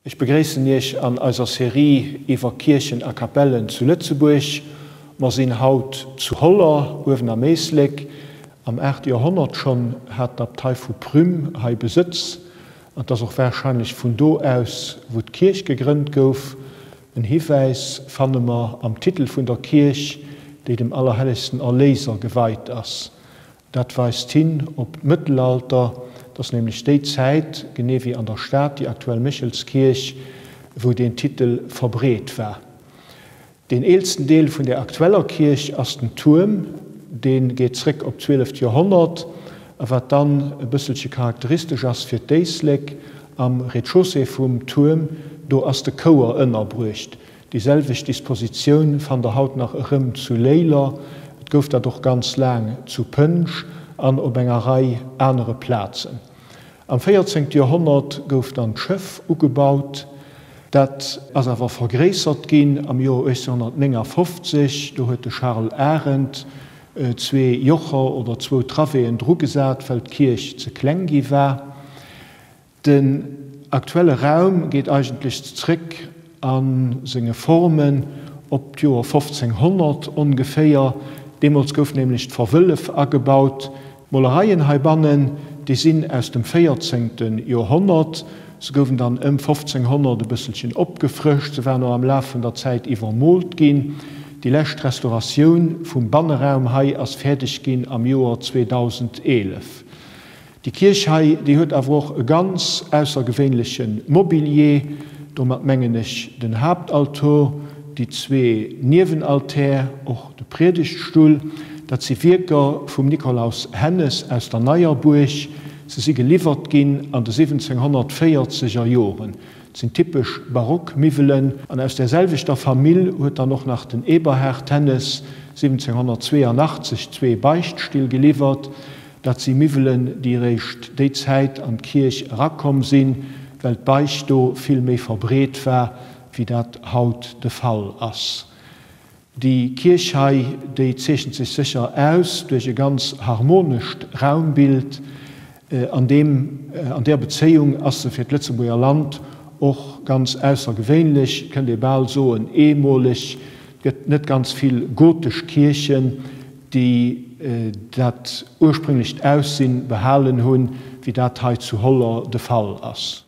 Ech begréissen Iech an eiser Serie iwwer Kierchen a Kapellen zu Lëtzebuerg. Mer sinn haut zu Holler, uewen am Éislek. Am 8. Joerhonnert schonn hat d'Abtei vu Prüm hei Besëtz, an 't ass och warscheinlech vun do aus, wou d'Kierch gegrënnt gouf. En Hiwäis fanne mer am Titel vun der Kierch, déi dem Allerhellegsten Erléiser geweit ass. Dat weist hin op d'Mëttelalter, et ass nämlech déi Zäit, genee wéi an der Stad déi aktuell Méchelskierch, wou deen Titel verbreet war. Deen eelsten Deel vun der aktueller Kierch ass den Tuerm, dee geet zréck op d'zwieleft Joerhonnert. A wat dann e bësselche charakteristesch ass fir d'Éislek, am Rez-de-chaussée vum Tuerm, do ass de Chouer ënnerbruecht. Déi selwecht Dispositioun fannt der haut nach erëm zu Léiler, et gouf dat och ganz laang zu Pënsch an op enger Rei anere Plazen. Am 14. Joerhonnert gouf dann d'Schëff ugebaut. Dat ass awer vergréissert ginn am Joer 1859. Do huet de Charles Arendt zwee Jocher oder zwou Travéeën drugesat, well d'Kierch ze kleng gi war. Den aktuelle Raum geet eigentlech zréck a senge Formen op d'Joer 1500 ongeféier. Deemools gouf nämlech d'Verwëllef agebaut. D'Molereien heibannen, déi sinn aus dem véierzéngte Joerhonnert. Se gouwen dann ëm 1500 e bësselchen opgefrëscht. Se waren och am Laf vun der Zäit iwwermoolt ginn. Déi lescht Restauratioun vum Banneraum hei ass fäerdeg ginn am Joer 2011. Déi Kierch hei, déi huet awer och e ganz aussergewéinleche Mobilier, domat mengen ech den Haaptaltor, déi zwee Niewenaltär, och de Priedegtstull. Dat si Wierker vum Nikolaus Hennes aus der Neier Buerg. Se si geliwwert ginn an de 1740 er Joren. Et sinn typesch barock Miwwelen. An aus där selwechter Famill huet dann och nach den Eberhard Hennes 1782 zwee Beichtstill geliwwert. Dat si Miwwelen, déi eréischt déi Zäit an d'Kierch erakomm sinn, well d'Beicht do vill méi verbreet war, wéi dat haut de Fall ass. Déi Kierch hei, déi zeechent sech sécher aus duerch e ganz harmonescht Raumbild. An deem, an där Bezéiung ass se fir d'Lëtzebuerger Land och ganz aussergewéinlech, et kënnt ee bal soen eemoleg. Et gëtt net ganz vill gotesch Kierchen, déi dat ursprünglecht Aussinn behalen hunn, wéi dat hei zu Holler de Fall ass.